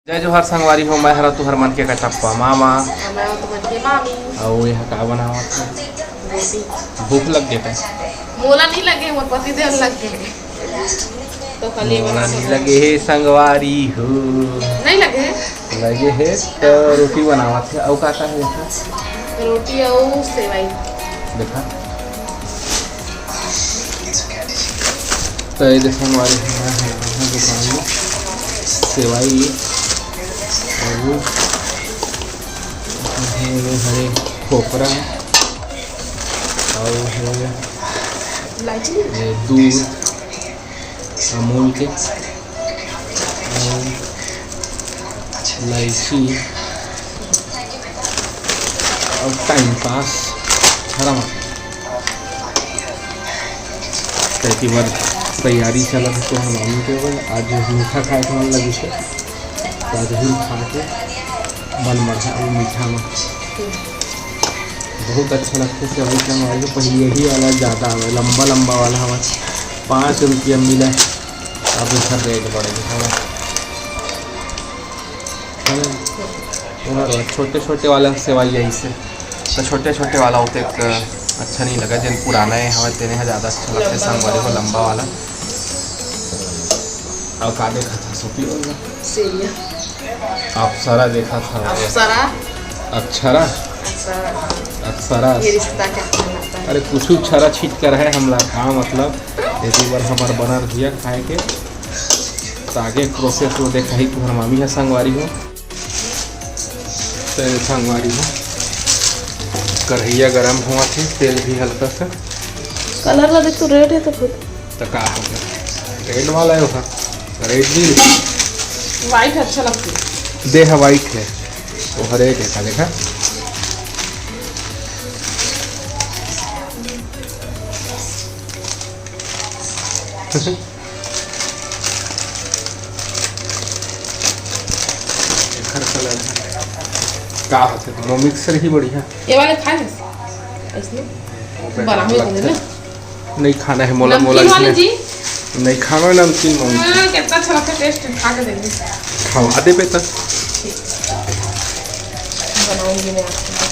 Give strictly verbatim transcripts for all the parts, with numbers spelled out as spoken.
जय जोहार संगवारी हो, मैं हरा तुहर मन के कटप्पा मामा। मैं हूँ तुमन के मामी। अउ ये का बनावत हे? रोटी। भूख लग गे का? मोला नहीं लगे, मोर पति देव लग गे। तो खाली मोला बनावत नहीं हे। लगे हे संगवारी हो। नहीं लगे हे? लगे हे तो रोटी बनावत हे। अउ का का हे एकर? रोटी अउ सेवई। देखा। तो ये देखो हमारे यहाँ है, यहाँ दुकान में सेवई और वो ये हरे खोपरा और ये दूध अमूल के और इलायची और टाइम पास हरा मटर। तैती बर तैयारी चलत हे, तो हम आलू के ऊपर आज मीठा खाए के मन लगिस हे, तो आज भी खा के मन बढ़ा वो मीठा में। बहुत अच्छा लगता है सेवई संगवारी हो। पहले यही वाला ज़्यादा आवे, लंबा लंबा वाला हवा, पाँच रुपया मिला, अब इसका रेट बढ़ गया हवा। है ना? छोटे छोटे वाला सेवई यही से, तो छोटे छोटे वाला होते एक अच्छा नहीं लगा, जेन पुराना है हमें तेने है ज़्यादा अच्छा लगता है, संग वाले को लंबा वाला। और का देखा था सोपी वाला? अप्सरा देखा था। अप्सरा। अक्षरा। अक्षरा। अक्षरा। ये रिश्ता क्या कहलाता है? अरे कुछ अक्षरा छीट कर है हमला का मतलब, यदि बार हमार बनर भैया खाए के, तो आगे प्रोसेस वो देखा ही तुम्हार मामी है संगवारी हो। तो संगवारी हो, कढ़ैया गरम हुआ थे, तेल भी हल्का सा। कलर ला देख तो रेड है तो खुद। तो का हो गया? रेड वाला है वहाँ, रेड भी। व्हाइट अच्छा लगता है। दे है, व्हाइट है, वो रेड है का देखा। एकर कलर है। का होथे? दोनों मिक्सर ही बढ़िया। ये वाले खाए हैं? इसमें वो बनावे को है ना? नहीं खाना है, मोला, मोला नमकीन वाले इसमें जी? नहीं खाना है नमकीन, नमकीन। हाँ, कितना अच्छा लगता है टेस्ट, खा के देखिए। खवा दे बेटा। ठीक। बनाऊंगी मैं आपके लिए।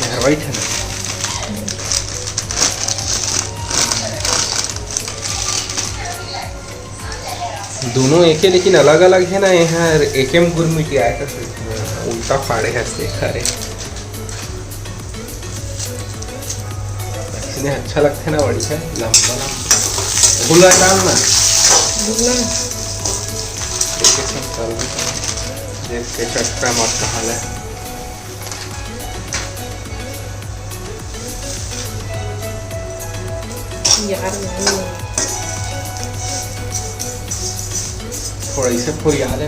ये व्हाइट है ना? दोनों एके लेकिन अलग-अलग हे ना, एहर एके म गुरमिटियाय कस उल्टा फाड़े हस, एखर ए। अइसने अच्छा लगथे ना, बढ़िया लंबा लंबा। भुला डाल ना। भुला। एके संग चल देख के चटका मत कहा ले। यार, नहीं। थोड़ा इसे फुरिया दे।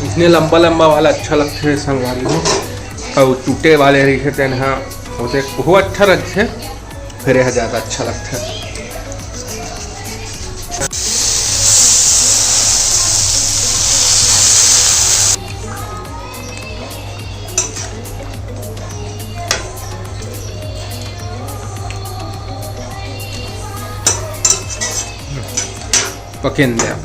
इसने लंबा लंबा वाला अच्छा लगथे संगवारी हो, अउ टूटे वाले रहिथे तेन ह ओते ओहो अच्छा लगथे। फिर यह ज़्यादा अच्छा लगता है। पकेन दे आप।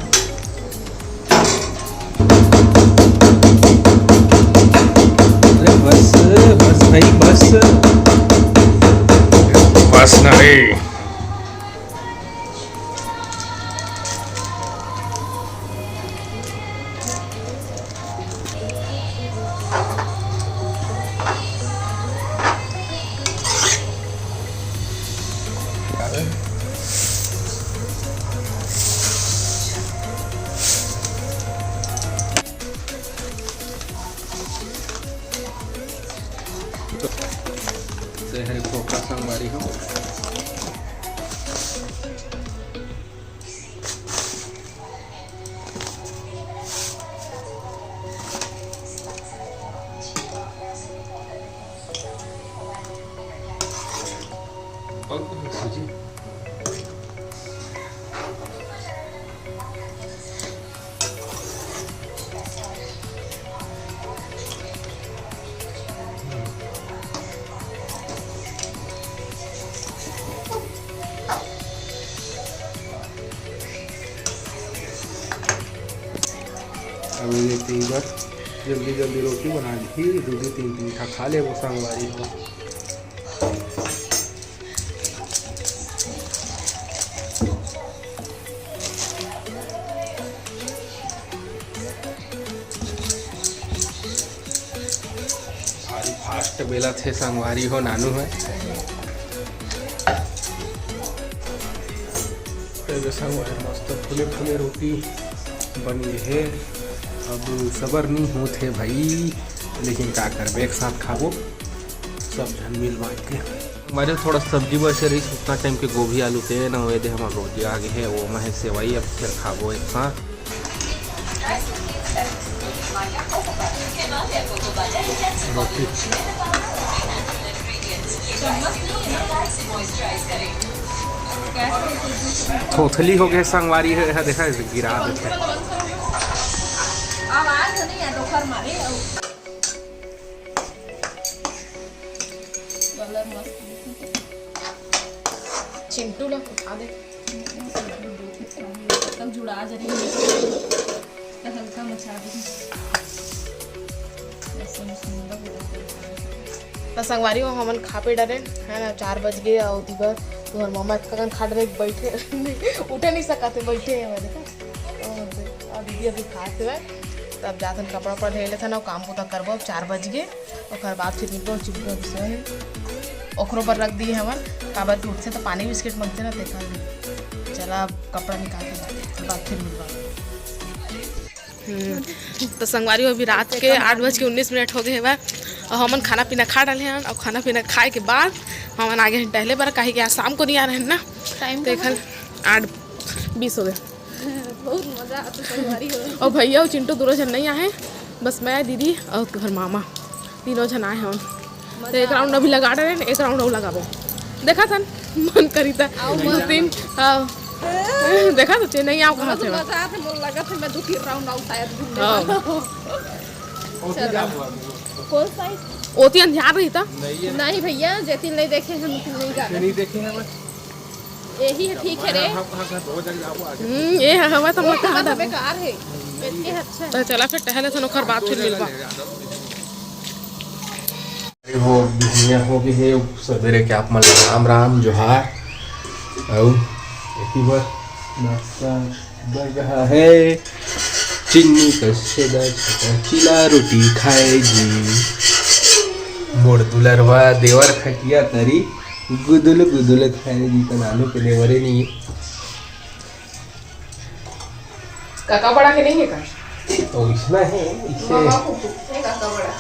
अरे बस, बस भाई, बस। बस ना रे। से हरे खोखा संगवारी हो। मेरे तेवर जल्दी जल्दी रोटी बना दी, दू दू तीन तीन ठा खा लेबो संगवारी हो। भारी फास्ट बेलत हे संगवारी हो नानू हे। तेरे संगवारी मस्त फूले फूले रोटी बन गे हे। अब सबर नहीं होत हे भाई, लेकिन का करबे, एक साथ खाबो सब झन मिल बांट के। हमारे थोड़ा सब्जी बचे रहिस, उतना टाइम के गोभी आलू ते न होए दे, हमर रोटी आ गे हे, वो में हे सेवई, अब फिर खाबो एक साथ। रोटी। थोथली हो गए संगवारी हे, हा देखा, गिरा देथे। आवाज नहीं है, डोकर मारे। कलर मस्त दिखत हे। चिंटू ला उठा दे। तब जुड़ा जरी, तो हल्का मचा दे। ऐसे में सुंदर हो जाता है। त संगवारी हो, हमन खा पी डरेन, है ना, चार बज गे, अउ दीदी बर तुहर मम्मा ककन खा डरे, बैठे, उठे नहीं सकत हे, बैठे हे, देखा। और दीदी अभी खात हे, तब जाथन कपड़ा उपड़ा धर लेथन, अउ काम बुता करबो, अब चार बज गे। ओकर बाद फिर निकलो, चिंटू अभी सोए हे, ओकरो बर रख दिए हमन, काबर कि उठथे त पानी बिस्किट मांगथे ना, तेकर ले। चला, अब कपड़ा निकाल के बाद फिर मिलबा। हम्म, तो संगवारी हो, अभी रात के आठ बज के उन्नीस मिनट हो गए हवय, और हमन खाना पीना खा डाले हन, और खाना पीना खाए के बाद हमन आगे हन टहले बर, काहे कि आज शाम को नहीं आ रहे हैं ना। टाइम तो देखल, आठ बीस हो गए। बहुत मजा आते संगवारी हो। और भैया और चिंटू दोनों जन नहीं आए, बस मैं, दीदी और तुहर मामा तीनों जन आए हन। तो एक राउंड अभी लगा रहे हैं, एक राउंड और लगाबो। देखा था, मन करी था। आओ, दो मजा। तीन, हाँ। देखा तो नहीं आओ कहाँ से। मजा आते, मोर लगा था मैं दो तीन राउंड आऊँ शायद घूमने हाँ। वाला। चलो। कौन साइज? ओती अंधियार रही था। नहीं भैया, जेती नहीं देखे हम, नहीं जाने। नहीं देखे हैं बस। यही है, ठीक है रे। हम्म, ये है, हवा तो वो मत हवा तो बेकार है। इसके अच्छा। तो चला फिर टहले से ओखर बाद फिर मिलबा। अरे वो बिहनिया हो गई है, सवेरे के आप मन ल राम राम, जोहार। अउ एती बर नाश्ता बन रहा है। चिन्नी कस्से दा छोटा चीला रोटी खाए जी। मोर दुलरवा देवर खटिया तरी गुदुल गुदुल खाए जी। त नानू के देवरे नहीं। काका बड़ा के नहीं है का? तो इसना है, इसे मामा को पूछे काका बड़ा।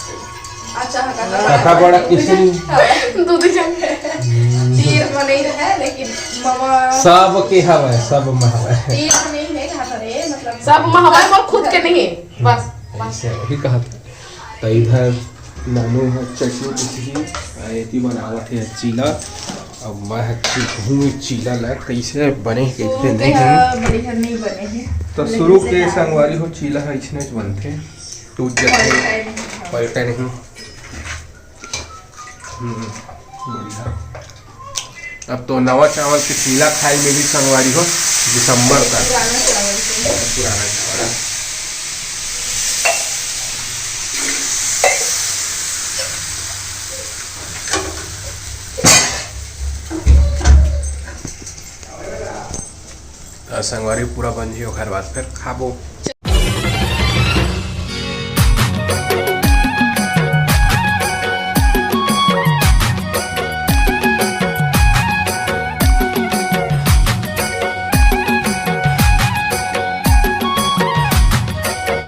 अच्छा, हाँ, काका काका बड़ा। बड़ा किसी ने दो दो जन है। हम्म। तीर में नहीं रहे, लेकिन मामा सब के हवा है, सब में हवा है। तीर में नहीं, नहीं कहा था रे, मतलब सब में हवा है, पर खुद के नहीं है। बस, बस। ऐसे अभी कहा था। तो इधर नानू ह चटनी पीसही, आ एती बनावत हे चीला। अब मैं ह सीखहूँ ए चीला ला कइसे बने हे, कइसे नहीं बने। बढ़िया नहीं बने हे। तो शुरू के संगवारी हो, चीला ह अइसने बनथे, टूट जाथे, पलटे नहीं। हम्म, बढ़िया। अब तो नवा चावल के चीला खाए मिली संगवारी हो, दिसंबर तक। पुराना चावल के। पुराना चावल। त संगवारी पूरा बन जी, ओकर बाद फिर खाबो।